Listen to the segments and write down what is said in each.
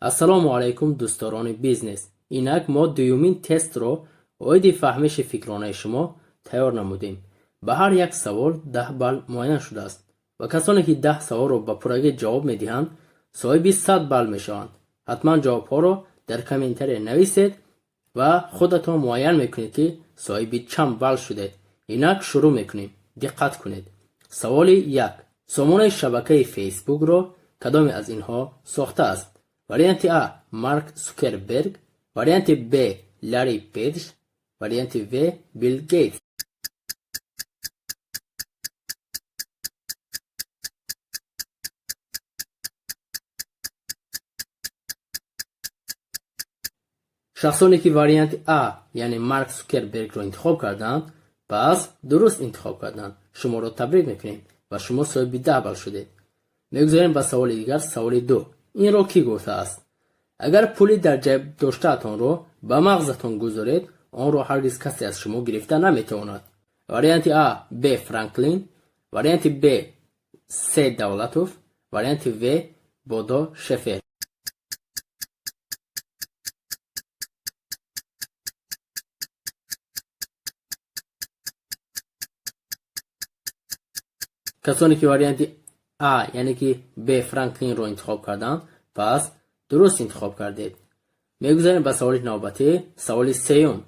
Ассалому алайкум, дӯстдорони бизнес. Инак мо дуюмин тестро оиди фаҳмиши фикронаи шумо тайёр намудем. Ба ҳар як савол 10 балл муайян шудааст ва касоне ки 10 саволро ба пуррагӣ ҷавоб медиҳанд, соҳиби 100 балл мешаванд. Ҳатман ҷавобҳоро дар комментария нависед ва худатон муайян мекунед, ки соҳиби чанд балл шудед. Инак шурӯъ мекунем. Диққат кунед. Саволи як: сомонаи шабакаи Фейсбукро кадоме аз инҳо сохтааст? Варианти А — Марк Сукерберг, варианти Б — Ларри Пейдж, варианти В — Билл Гейтс. Шахсоне ки варианти А, яъне Марк Сукербергро интихоб карданд, пас дуруст интихоб карданд. Шуморо табрик мекунем ва шумо соҳиби 10 балл шудед. Мегузарем ба саволи дигар, саволи ду. Инро кӣ гуфтааст? Агар пули дар ҷайб доштаатонро ба мағзатон гузоред, онро ҳаргиз касе аз шумо гирифта наметавонад. Варианти А — Б Франклин, варианти Б — С Давлатов, варианти В — Бодо Шефер. Касоне ки варианти А, яъне ки Б Франклинро интихоб карданд, пас дуруст интихоб кардед. Мегузарем ба саволи навбатӣ, саволи сеюм.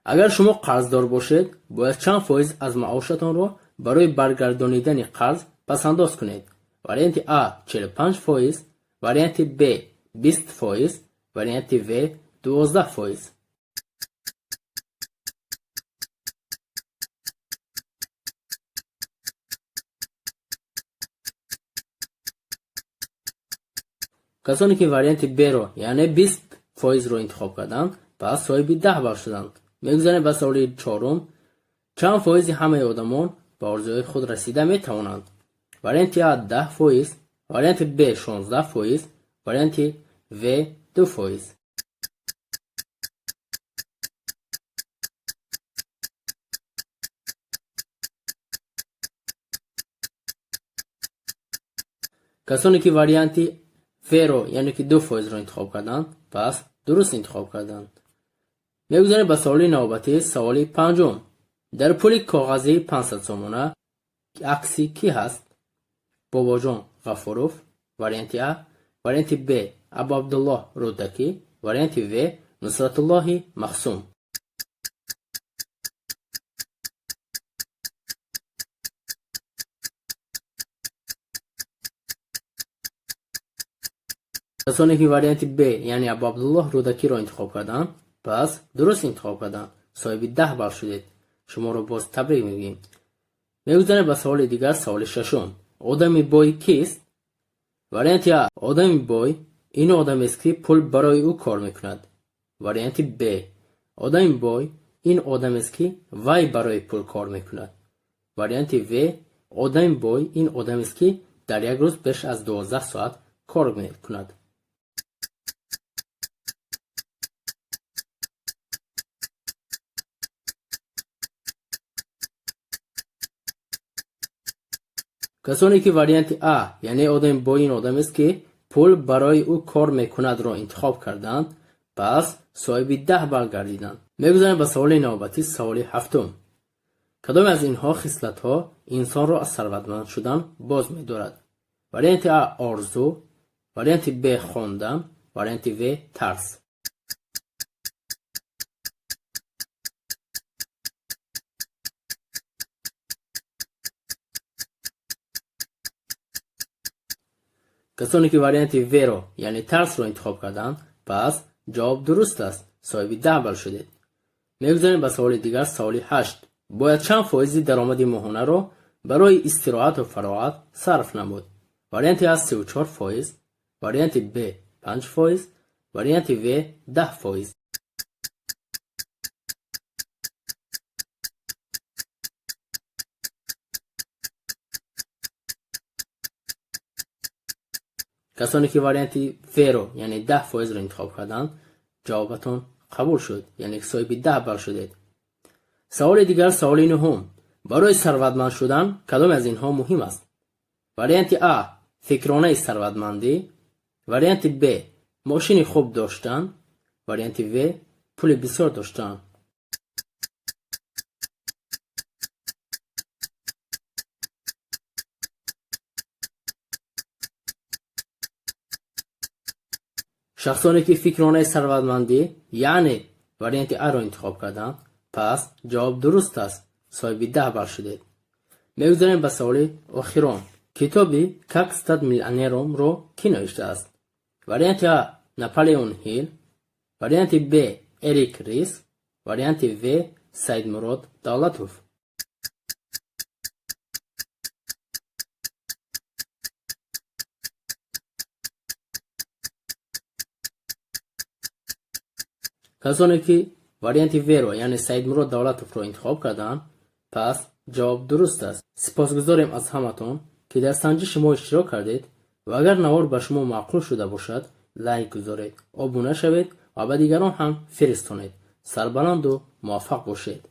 Агар шумо қарздор бошед, бояд чанд фоиз аз маошатонро барои баргардонидани қарз пасандоз кунед? Варианти А — 45%, варианти Б — 20%, варианти В — 12%. Касоне ки варианти Б-ро, яъне 20%-ро интихоб карданд, пас соҳиби 10 балл шуданд. Мегузарем ба саволи чорум. Чанд фоизи ҳамаи одамон ба орзуҳои худ расида метавонанд? Варианти А — 10%, варианти Б — 16%, варианти В — 2%. Касоне ки варианти В-ро, яъне ки 2%-ро интихоб карданд, пас дуруст интихоб карданд. Мегузарем ба саволи навбатӣ, саволи панҷум. Дар пули коғазии 500 сомона акси кӣ ҳаст? Бобоҷон Ғафуров, варианти А, варианти Б — Абуабдуллоҳ Рӯдакӣ, варианти В — Нусратуллоҳи Махсум. Касоне ки варианти Б, яъне Абуабдуллоҳ Рӯдакиро интихоб карданд, пас дуруст интихоб карданд, соҳиби 10 балл шудед. Шуморо боз табрик мегӯем. Мегузарем ба саволи дигар, саволи шашум. Одами бой кист? Варианти А: одами бой ин одамест, ки пул барои ӯ кор мекунад. Варианти Б: одами бой ин одамест, ки вай барои пул кор мекунад. Варианти В: одами бой ин одамест, ки дар як рӯз беш аз 12 соат кор мекунад. Касоне ки варианти А, яъне одами бой ин одамест, ки пул барои ӯ кор мекунадро интихоб карданд, пас соҳиби 10 балл гардиданд. Мегузарем ба саволи навбатӣ, саволи ҳафтум. Кадоме аз инҳо хислатҳо инсонро аз сарватманд шудан боз медорад? Варианти А — орзу, варианти Б — хондан, варианти В — тарс. Касоне ки варианти В-ро, яъне тарсро интихоб карданд, пас ҷавоб дуруст аст, соҳиби 10 балл шудед. Мегузарем ба саволи дигар, саволи ҳашт. Бояд чанд фоизи даромади моҳонаро барои истироҳату фароғат сарф намуд? Варианти А — 34%, варианти Б — 5%, варианти В — 10%. Касоне ки варианти В-ро, яъне 10%-ро интихоб карданд, ҷавобатон қабул шуд, яъне соҳиби 10 балл шудед. Саволи дигар, саволи нуҳум. Барои сарватманд шудан кадоме аз инҳо муҳим аст? Варианти А — фикронаи сарватмандӣ, варианти Б — Мошини хуб доштан. Варианти В, пули бисёр доштан. Шахсоне ки фикронаи сарватмандӣ, яъне варианти Аро интихоб карданд, пас ҷавоб дуруст аст, соҳиби 10 балл шудед. Мегузарем ба саволи охирон. Китоби «Как стать миллионером»-ро кӣ навиштааст? Варианти А, Наполеон Ҳил, варианти Б, Эрик Рис, варианти В, Саидмурод Давлатов. Касоне ки варианти Вро, яъне Саидмурод Давлатовро интихоб карданд, пас ҷавоб дуруст аст. Сипосгузорем аз ҳаматон, ки дар санҷиши мо иштирок кардед, ва агар навор ба шумо маъқул шуда бошад, лайк гузоред, обуна шавед ва ба дигарон ҳам фиристонед. Сарбаланду муваффақ бошед.